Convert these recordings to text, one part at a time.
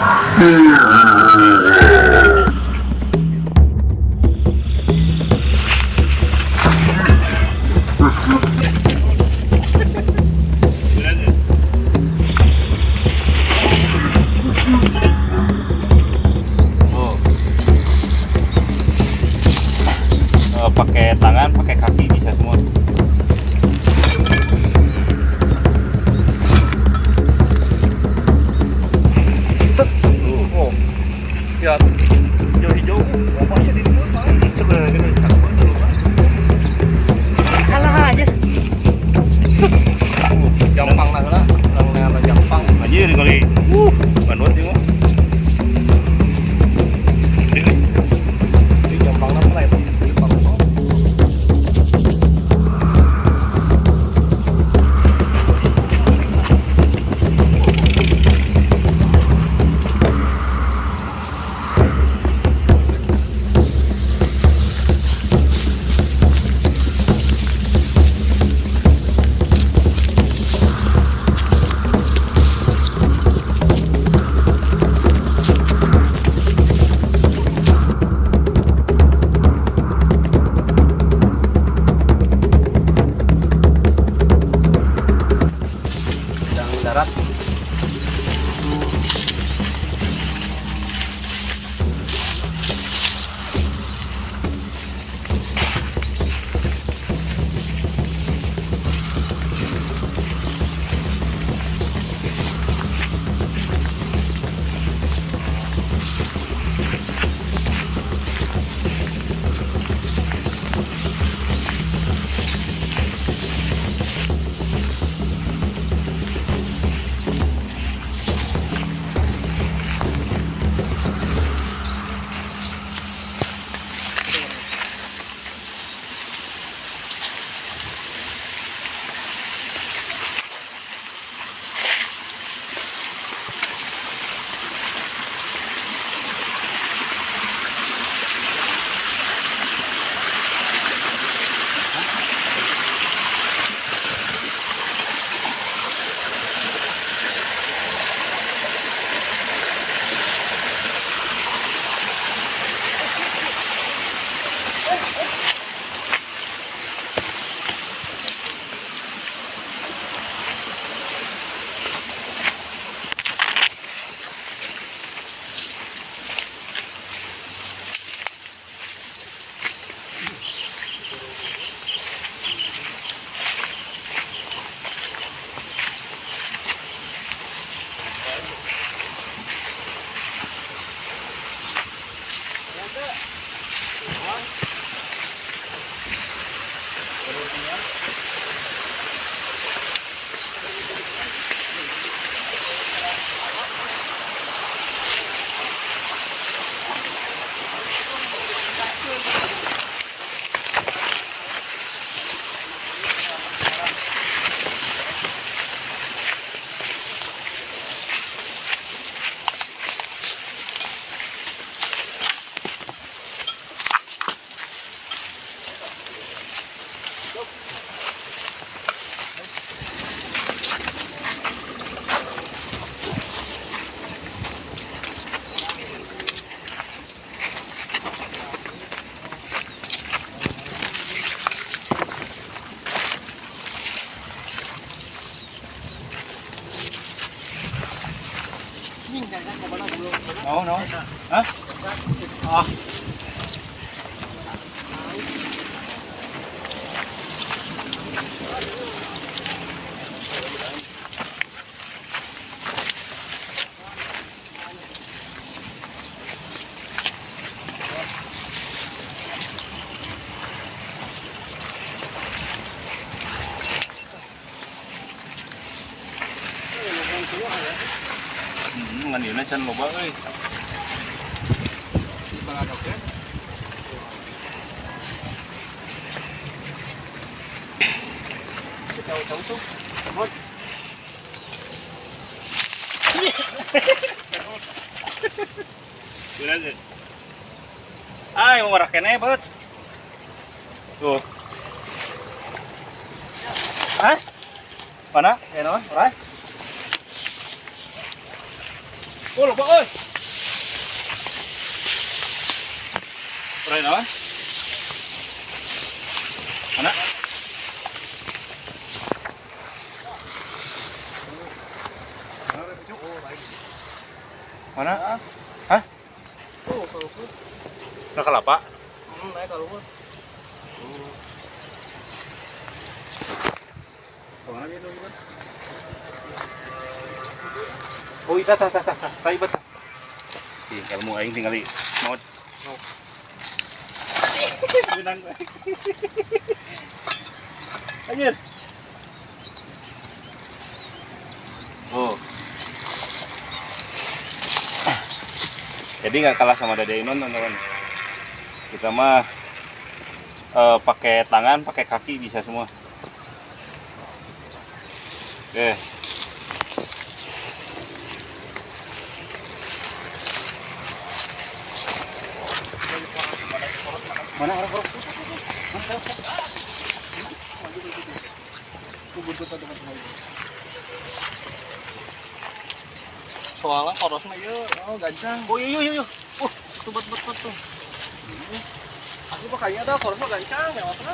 Oh. Pakai tangan, pakai kaki bisa semua. Set. Oh. Ya. Hijau-hijau. Apa sih di luar, Pak? Sebenarnya ini Kalah aja. Set. Gampang lah lah. Orang gampang. Anjir kali. Manut ieu mah. Gede. Ini gampang lah itu. Gampang. Sedang darat. No, no. Hah? Ah. Ngan ieu can loba euy. Ay, mau keneh, beut. Tuh. Hah? Mana? Ya, no? Orai? Oh, loba euy. Orai naon? Mana? Mana? Hah? Tuh, kalau pun. Ke kelapa? Naik kalau pun. Kemana dia dulu kan? Oh, iya, tah, tah, tah, tah, tah, tah. Ih, kalau mau aing tinggali maut. Benang. Anjir. Oh. Jadi nggak kalah sama Dade Inon, teman-teman. Kita mah pakai tangan, pakai kaki bisa semua. Oke. Mana orang orang? Soalnya koros mah ieu, oh gancang. Oh iya iya iya. Oh, tuh bet bet bet tuh. Aku pakainya dah koros mah gancang, mewahna.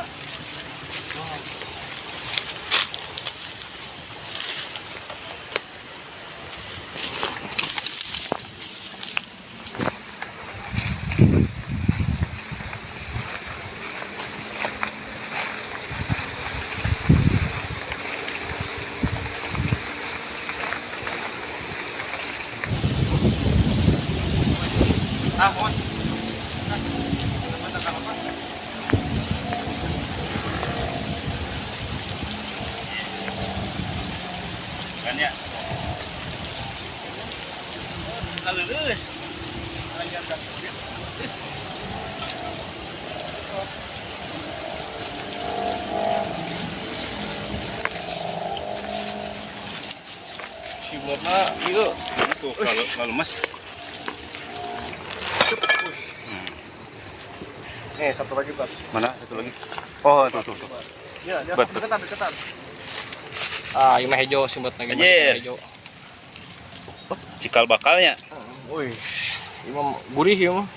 Ah, mohon. Kan ya. Lulus. Si Murna ieu. Tuh kalau lemes. Nih, satu lagi, Bang. Mana satu lagi? Oh, tuh tuh tuh. Iya, dia Bet, deketan, deketan. Ah, ini mah hijau sih buat lagi Anjir. hijau. Cikal bakalnya. Wih, ini mah gurih ya mah.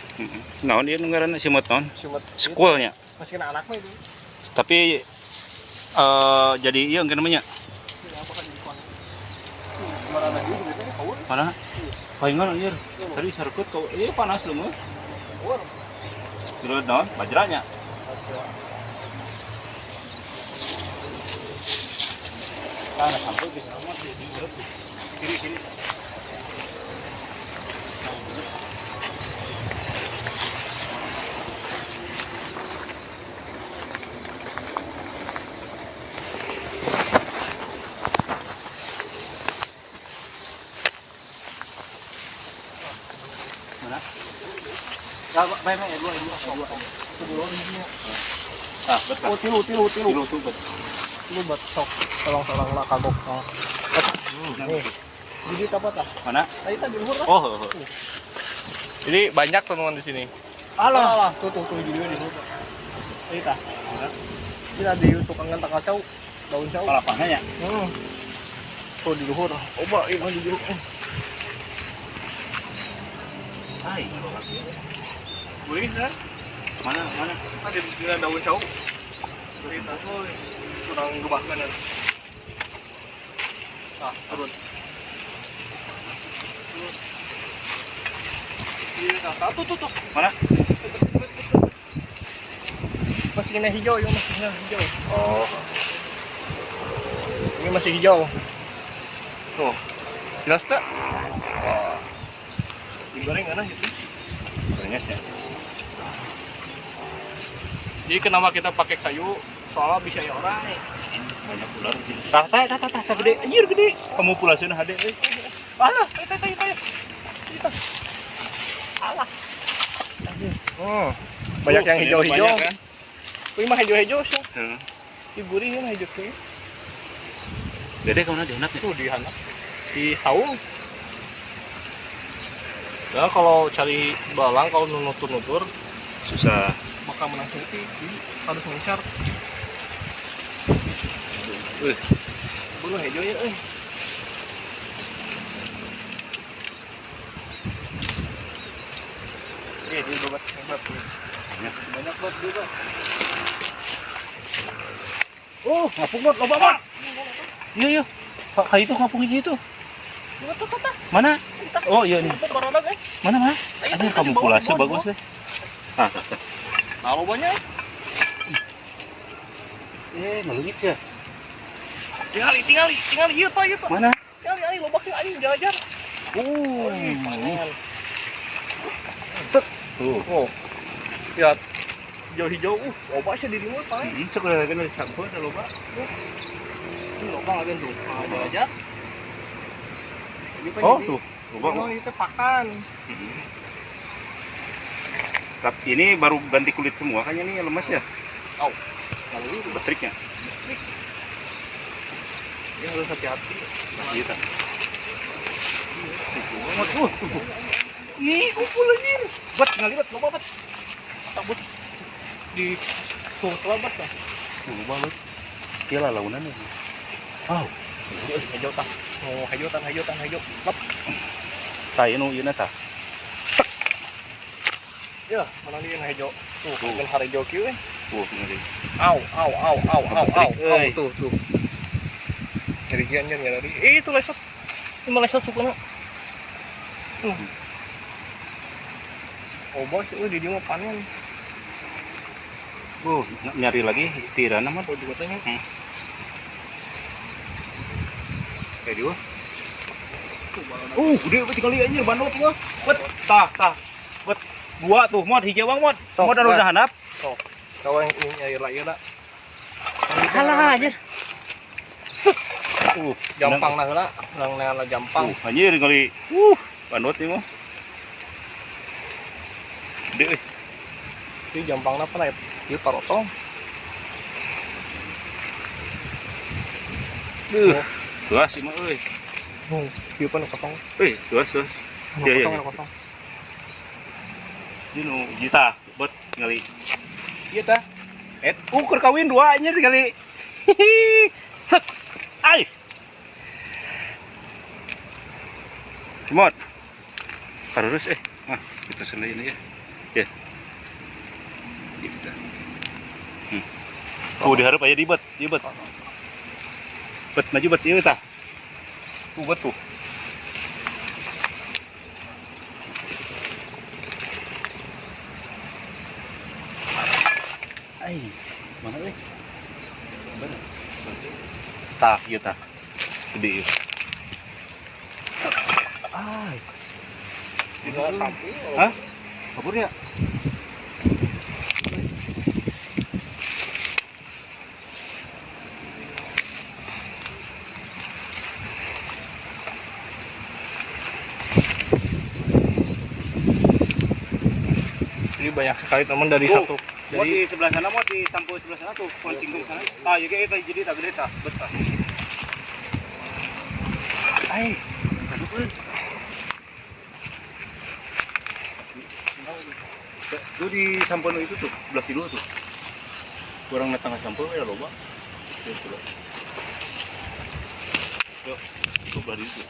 Naon dia nu ngaranna simeut naon? Simet. Sekulnya. Masih kena anak mah itu. Tapi jadi iya engke namanya. Apa kan jadi kuang. Gimana lagi gitu nih kaur. Mana? Palingan anjir. Tadi sarkut kau iya panas lu mah. Kaur. Terus naon? Bajranya. Tanah sampai bisa amat di kiri kiri. Mana? Ya, baik, baik, dua, dua, dua. Ah, betul. Oh, tilu, tilu, tilu. Tilu tuh, bet. Tilu bet sok. Tolong, tolong lah kagok. Oh. Nih. Gigit apa tah? Mana? Tadi tadi luhur lah. Oh, oh, oh. Jadi banyak teman-teman di sini. Alah, alah, tuh tuh tuh di di luhur. Tadi tah. Ini di tukangan tangkal cau, daun cau. Palapahnya ya? Tuh di luhur. Oba, ini di luhur. Hai. Gurih kan? Mana, mana? Ada di daun cau. Tadi tah tuh kurang gebahkan ya. Ah, turun. Iya, satu tuh tuh. Mana? Masih kena hijau, ya masih kena hijau. Oh. Ini masih hijau. Tuh. Jelas tak? Wah. Digoreng kan gitu. Gorenges ya. Jadi kenapa kita pakai kayu? Soalnya bisa ya orang nih. Banyak ular di sini. Tah, tah, tah, tah, tah, gede. Anjir gede. Kamu pulaseun hade euy. Alah, itu itu itu. Itu. Alah. Banyak yang hijau-hijau. Banyak kan? Ini mah hijau-hijau sih. Heeh. Ini gurih ini hijau sih. Dede kemana dihanap ya? Tuh di handap. Di saung. Ya kalau cari balang kalau nutur-nutur susah. Maka menang sendiri, jadi harus mengincar. Buru hijau ya, eh. Ini hebat. Banyak banget juga. Oh, ngapung bot, loba bot. Iya, iya. Kayak itu ngapung hiji itu. Mana? Oh iya nih. Mana mana? Ada kamu pulase bagus deh. Ah, nah lobanya. Ngelungit ya. Tinggal ieu Pak, ieu Pak. Mana? Tinggal aing loba kieu aing jajar. Panen. Set. Tuh. Oh. Lihat. Hijau-hijau, loba sih di dieu Pak. Cek lagi dari sampeu ada loba. Ini loba lagi tuh. Jajar. Oh, tuh. Loba itu pakan. Tapi ini baru ganti kulit semua kayaknya nih lemas ya. Oh. Betriknya. Ini harus hati-hati. Iya kan. Ih, kumpul anjir. Bet ngaliwat loba bet. Takut di suatu bet lah. Loba bet. Ieu lah launan ya. Oh. Hejo tah. Oh, hejo tan, hejo tan, hejo. Lep. Tah ieu nu ieu tah. Ya, mana nih yang hejo? Tuh, bukan harejo kieu eh. Tuh, ngeri. Au, au, au, au, au, au, au, tuh, tuh. Ngeri anjir ngeri. Itu lesot. Ini mah lesot sukuna. Tuh. Oh, bos, di dia mah panen. Oh, nyari lagi tirana mah. Oh, juga tanya. Kayak dia. Gede banget kali anjir bandot mah. Bet, tah, tah. Bet dua tuh, mod hiji bang mod. Mod anu udah handap. Sok. Kawan ini air lah ieu lah. Alah anjir. Set. Jampang nah heula, urang neangan jampang. Anjir kali. Bandot ieu mah. Gede euy. Ini jampangna apa ya? Ieu parotong. Tuas ieu mah euy. Ieu pan kosong. Euy, tuas, tuas. Iya, iya. Kosong. Ieu nu jita, bet ngali. Ieu tah. Ukur kawin dua anjir kali. Set. Ai. Mod. Terus ah, kita sendiri ini ya. Ya. Gitu. Tuh diharap aja dibet, dibet. Bet maju bet ieu tah. Tuh bet tuh. Ai, mana euy? Bener. Tah, ieu tah. Gede ieu. Ai. Tinggal sapi. Hah? Kabur ya? Jadi banyak sekali teman dari satu. Mau di sebelah sana, mau di sampul sebelah sana tuh, pancing di sana. Ah, ya kayak jadi tak gede tak, betah. Ai, aduh. Tuh di sampul itu tuh, belah kiri tuh. Kurang datang ke sampul ya loba. Itu loh. Yuk, tuh belah itu.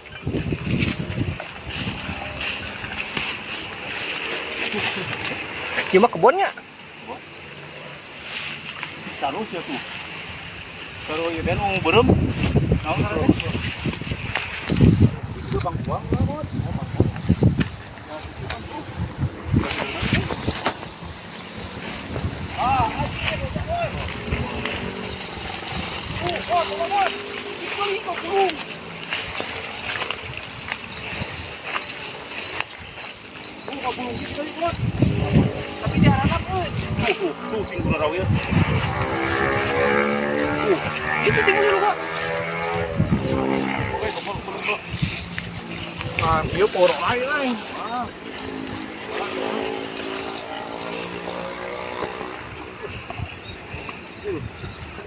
Cuma kebunnya. Taruh ya tuh. Taruh ya kan mau berem. Naon karena? Itu bang buang lah, Bot. Oh, bang. Ah, Tapi diharap euy. Tuh sing guna rawil. Itu tinggal dulu, Pak. Oke, kebun kebun. Ah, ieu porok lain lain.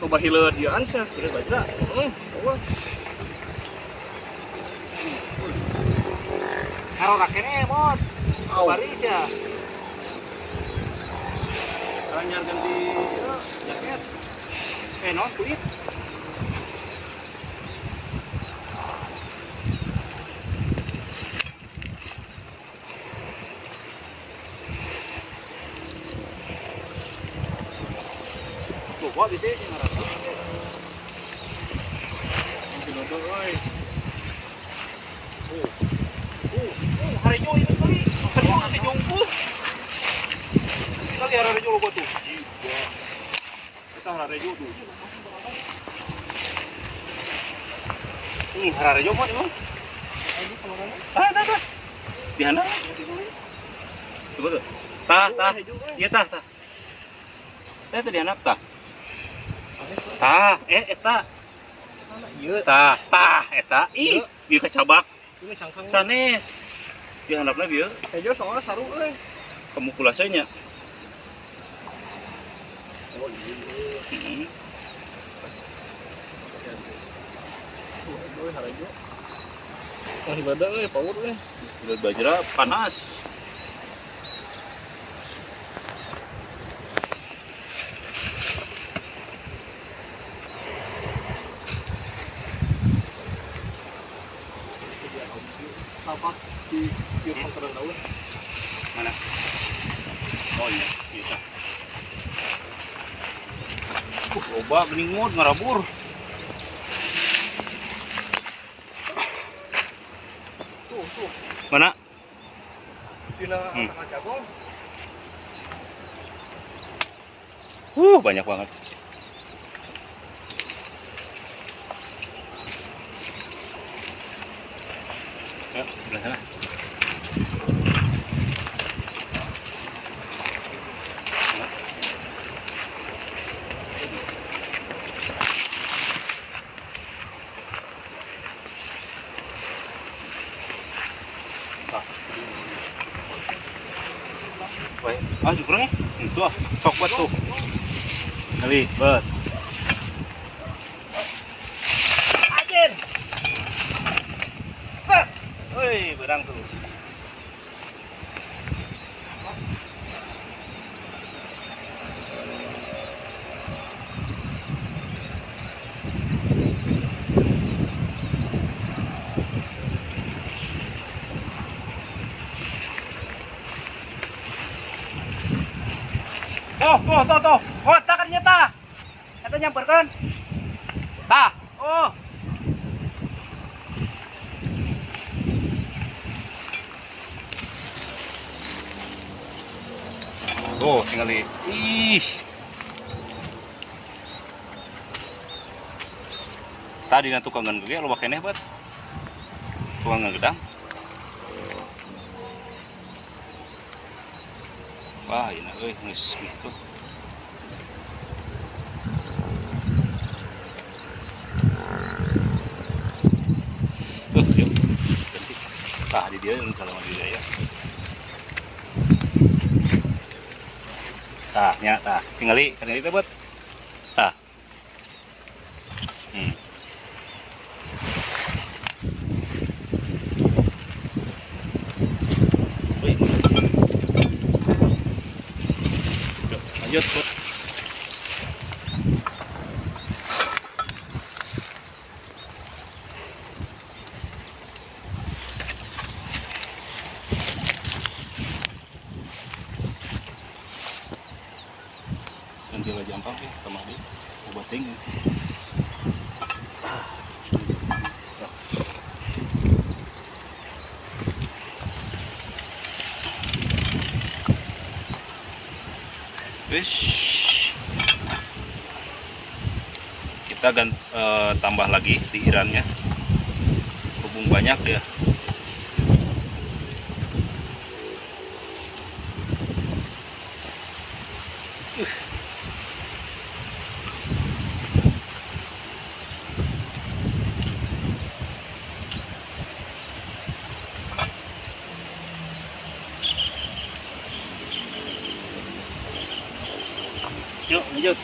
Coba hileut dian sih, Udah baca. Heeh, coba. Karo rakene, Bot. Baris ya. Sekarang nyari ganti jaket. Non kulit. Loba bisi ngaranna. Pinudo euy. Harejo ini kali. Harejo nanti jongkul. Kali harejo loba tuh. Kita harejo tuh. Harejo mah emang. Ah, tah, tah. Di mana? Coba tuh. Tah, tah. Iya, tah, tah. Tah itu di handap tah. Tah, eta. Ieu. Tah, tah eta. Ih, ieu kacabak. Ieu cangkang. Sanes. Di handapna bieu Hejo soalnya saru euy. kamukulasenya. Oh iya. Heeh. Euy harejo. Masih bada euy, paur euy. Udah bajra panas. Tapak di ieu pangkalan daun. Mana? Oh iya, iya tah. Loba geuning mod ngarabur. Tuh, tuh. Mana? Dina tengah jagung. Banyak banget. Ya, sebelah sana. Ah, kurang ya? Itu ah, sok buat tuh. Kali, bet. Anjir. Set. Woi, berang tuh. Oh, tuh, tuh, tuh. Oh, tak kan nyata. Eta nyamperkeun. Tah. Oh. Tuh, tinggal di. Ih. Tadi na tukangan ge loba keneh bat. Tukangan gedang. Wah, ini euy geus gitu. Yuk. Ganti. Tah di dia yang salah di dia ya. Tah, nya tah. Tingali, tingali teh buat. Tah. Wih. Yuk, lanjut, Bud. Ganti lah jampang ya, sama di obat ting. Wish. Kita tambah lagi di irannya. Berhubung banyak ya. Yuk, lanjut.